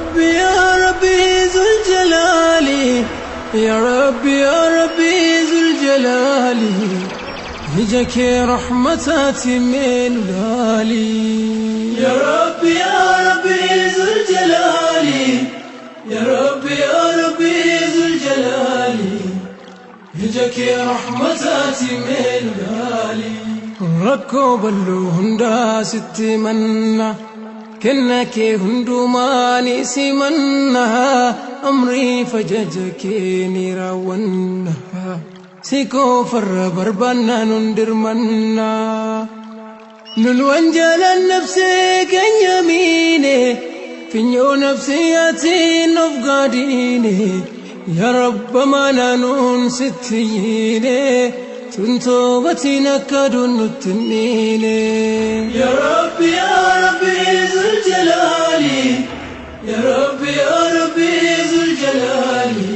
Rabbi ya Rabbi Zul Jalali, Ya Rabbi ya Rabbi Zul Jalali, ija kee rahmataatiin mee nu laali. Ya Rabbi ya Rabbi Zul Jalali, Ya Rabbi ya Rabbi Zul Jalali, ija kee rahmataatiin mee nu laali. Rakkoo bal'oo hundaa sitti manna. Kenna kee hundumaa ni simanna, amrii fajaja kee ni raawwanna. Si qofarra barbaanna nun dirmanna. Nun wanjaalaan nafsee keenya miine, finyoo nafsiyaatiin of gaadiine. Yaa Rabba maanaa nun sitti yiine, tun toobatiin akka aduun nutti hin dhiine. Ya Rabbi ya Rabbi Zul Jalali, Ya Rabbi ya Rabbi Zul Jalali,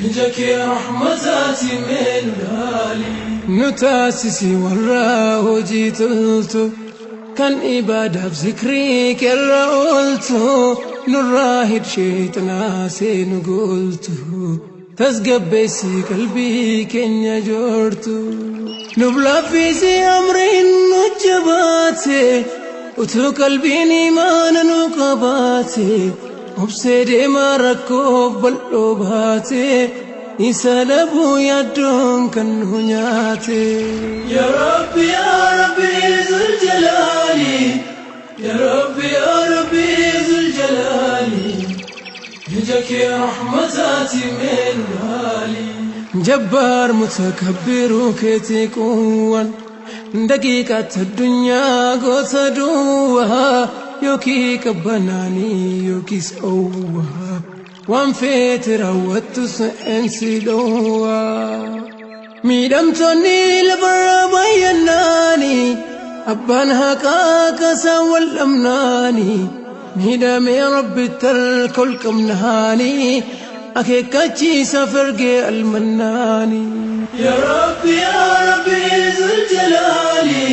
ija kee rahmataatiin mee nu laali. Nu taasisi warra hojii toltu, kan ibaadaaf zikrii keerra ooltu, nurraa hidh sheexanaa seenu gooltu. Tasgabbeessi qalbii keenya joortu. Nuuf laaffisi amriin nu jabaate, utuu qalbiin imaana nu qabaate, obsee deemaa rakkoof bal'oo baate, isa dhabuu yaaddoon kan nu nyaate. Ya Rabbi ya Rabbi Zul Jalali, Ya Rabbi ya Rabbi Zul Jalali, ija kee rahmataatiin mee nu laali. Jabbaar mutakabbiru keetii quwwan, daqiiqaatti addunyaa goota duwwaa, yookiin qabbanaanii yookiis owwaa, waan feete raawwattus eensi dhowwaa. Miidhamtoonni lafarra baay'annaani, abbaan haqaa kasaan wal dhabnaani, miidhamee rabbitti harka ol qabnaani, akeekkachiisa fergee almannaani. Ya Rabbi ya Rabbi Zul Jalali,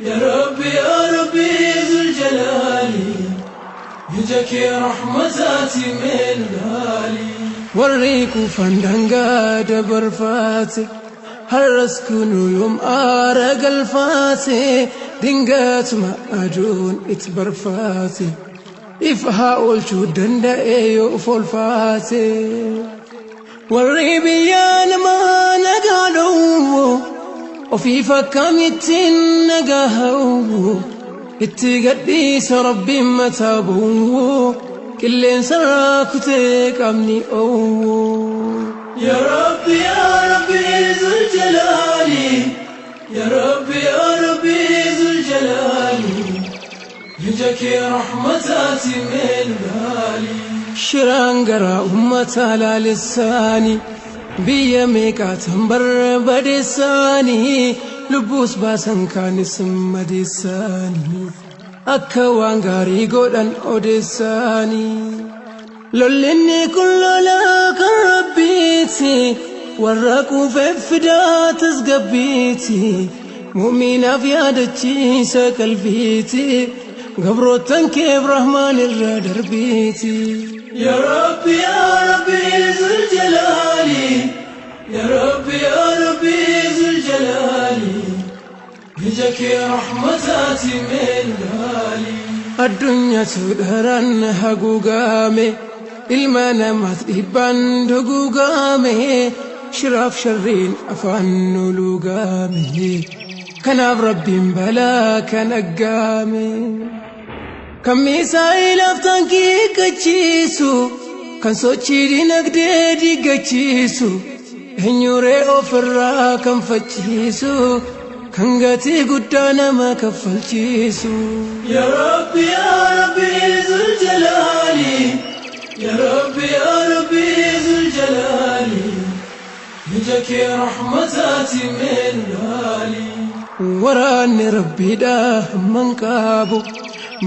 Ya Rabbi ya Rabbi Zul Jalali, ija kee rahmataatiin mee nu laali. Warri kufan daangaa dabarfaate, har'as kunuu yoom aara galfaate, dingatuma aduun itti barfaate. If haa oolchuu danda'e yoo of oolfaate. Warri biyya namaa nagaa dhowwu, ofiif akkamittiin nagaa hawwu, itti gadhiisa rabbiin mataa bu'u, qilleensa irraa kutee qaamni oowwu. Ya Rabbi ya Rabbi Zul Jalali, Ya Rabbi ya Rabbi Zul Jalali, ija kee rahmataatiin mee nu laali. Shiraan garaa uummataa laalessaani, biyya meeqaatan barbadeessaani, lubbuus baasan kaanis madeessaani, akka waan gaarii godhan odeessaani. Lollinni kun lola kan rabbiiti, warra quufeef fidaa tasgabbiiti, mu'minaaf yaadachiisa qalbiiti, gabroottan keef rahmaan irra darbiiti. Ya Rabbi ya Rabbi Zul Jalali, Ya Rabbi ya Rabbi Zul Jalali, ija kee rahmataatiin mee nu laali. Addunyaatu dharaan haguugame, ilma namaas dhibbaan duguugame, shiraaf sharriin afaan nu luugame. Kanaaf rabbiin balaa kan aggaame. Kan miisaa'ilaaf taankii kachiisu, kan sochii dinagdee diiggachiisu, eenyuree ofirraa kan facciisu, kan gatii guddaa nama kaffalchiisu. Ya Rabbi ya Rabbi Zul Jalali, Ya Rabbi ya Rabbi Zul Jalali, ija kee rahmataatiin mee nu laali. Waraanni rabbiidha hamman qabu,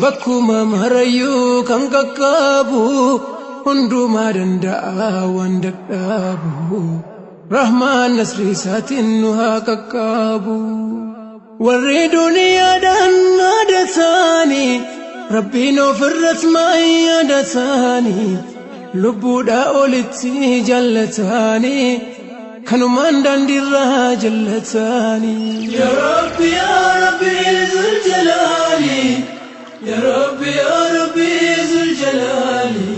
bakkuma marayyuu kan qaqqabu, hundumaa danda'a waan dadhabu. Rahmaan nasrii isaatiin nu haa qaqqabu. Warri duniyaadhaan aadataani, Rabbiin ofirratti maayyaadataanii lubbuudhaa olitti jaallatanii kanumaan daandiirraa jaallatanii. Ya Rabbi ya Rabbi zul jalaali Ya Rabbi ya Rabbi zul jalaali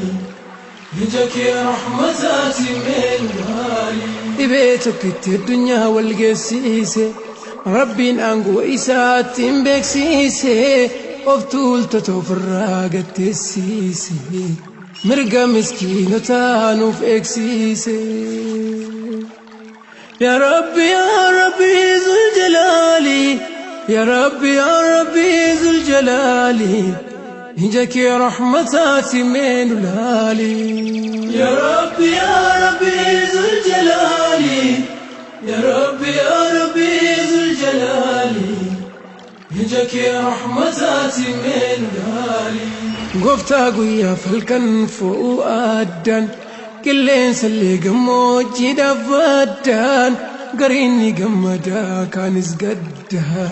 ija kee rahmataati meen laali. Dhibee tokkitti addunyaa wal geessise Rabbiin aangoo isaatti hin beeksise of tuultota ofirraa gatteessise mirga miskiinotaa nuuf eegsiise. Ya Rabbi ya Rabbi zul jalaali Ya Rabbi ya Rabbi zul jalaali ija kee rahmataati mee nu laali. Ya Rabbi ya Rabbi zul jalaali Ya Rabbi ya Rabbi zul jalaali ija kee rahmataati mee nu laali. Gooftaa guyyaa falkan fo'uu addaan qilleensa illee gammoojjiidhaaf addaan gariin ni gammadaa kaanis gaddaa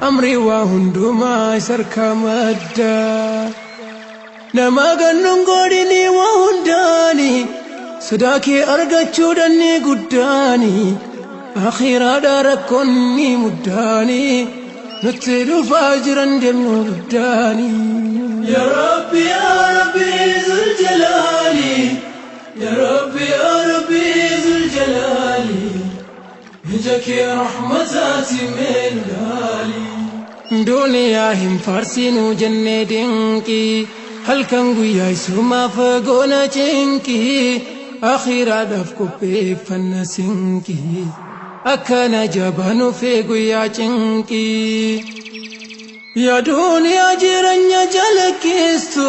amrii waa hundumaa isa harkaa maddaa. Nama gannuun godhini waa hundaani sodaa kee argachuudhaan ni guddaani akhiraadhaa rakkoon ni muddaani nutti dhufaa jiran deemnu guddaani. Ya Rabbi ya Rabbi zul jalaali Ya Rabbi ya Rabbi zul jalaali ija kee rahmataati mee nu laali. Duniyaa hin faarsinuu jennee dinqii halkan guyyaa isumaaf goona cinqii akhiraadhaaf qopheeffanna sinqii akkana jabaa nuuf guyyaa cinqii. Yaa duniyaa jireenya jalakkiistu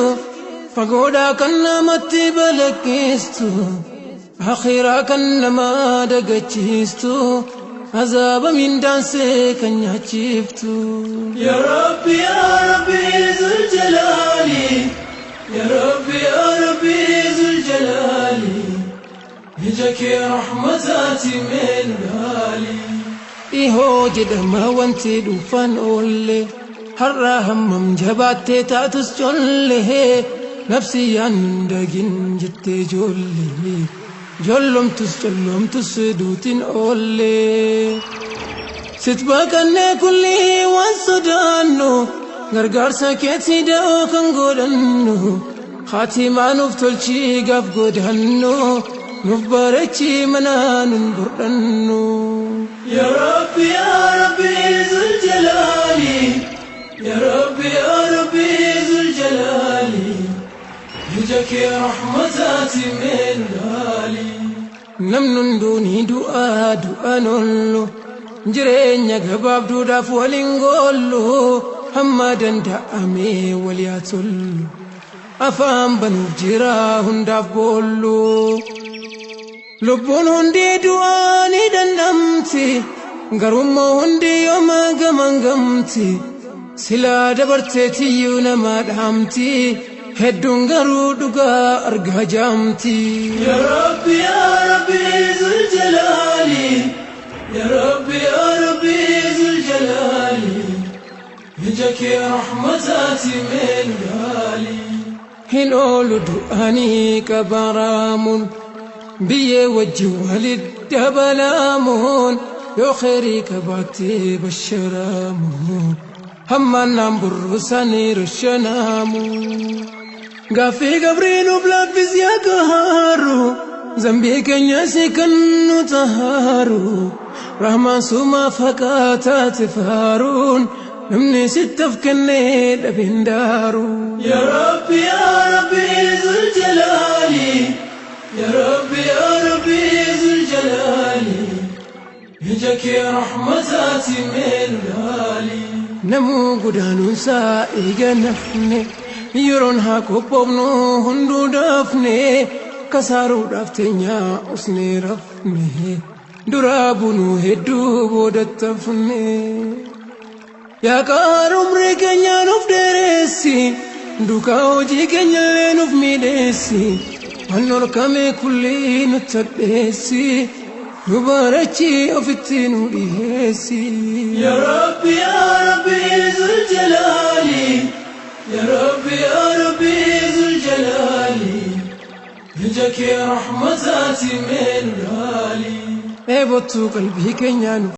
fagoodhaa kan namatti balakkiistu akhiraa kan nama dagachiistu azaaba mindaansee kan nyaachiftu. Ya Rabbi ya Rabbi zul jalaali Ya Rabbi ya Rabbi zul jalaali ija kee rahmataati mee nu laali. Dhihoo jedhama wanti dhufan oolle har'a hammam jabaattee taatus collee nafsiyyaan dagin jettee ijoollee jollomtus collomtus duutin oollee. Sit baqannee kullii waan sodaannu gargaarsa keetii da'oo kan godhannu haatimaa nuuf tolchii gaaf godaannu nuuf bareechii manaa nun bordhannu. Ya Rabbi ya Rabbi zul jalaali Ya Rabbi ya Rabbi zul jalaali ija kee rahmataati mee nu laali. Namni hunduu ni du'aa du'an oollu jireenya gabaabduudhaaf waliin goollu hamma danda'amee wal yaa tollu afaan banuuf jira hundaaf boollu. Lubbuun hundi du'aa ni dandamti garummoo hundi yooma gaman gamti silaa dabartee tiyyuu nama dhaamti hedduun garuu dhugaa argaa jaamti. Ya Rabbi ya Rabbi zul jalaali Ya Rabbi ya Rabbi zul jalaali ija kee rahmataati mee nu laali. Hin oolu du'anii qabaraamuun biyyee wajji walitti dabalaamuun yoo kheyrii qabaattee basharaamuun hammaan naan burrusanii rashanaamuun. Gaaffii gabrii nuuf laaffis yaa gahaaru zambii keenya si kan nu tahaaru rahmaan sumaaf haqaa taate faaruun namni sittaf kennee dhabeen daaru. Ya Rabbi ya Rabbi zul jalaali Ya Rabbi ya Rabbi zul jalaali ija kee rahmataati mee nu laali. Namuu godaanuunsaa eega nafne yeroon haa qophoofnu hunduu dafne kasaaruudhaaf teenyaa usnee rafne duraa bunuu hedduu boodattafne. Yaa qaar umrii keenya nuuf dheeressi duukaa hojii keenya illee nuuf miidheessi waan dhorkame kullii nutti hadheessi nu bareechi ofitti nu dhiyeessi. Ya Rabbi ya Rabbi zul jalaali Ya Rabbi Ija kee rahmataati mee nu laali. Dheebottuu qalbii keenyaa nu.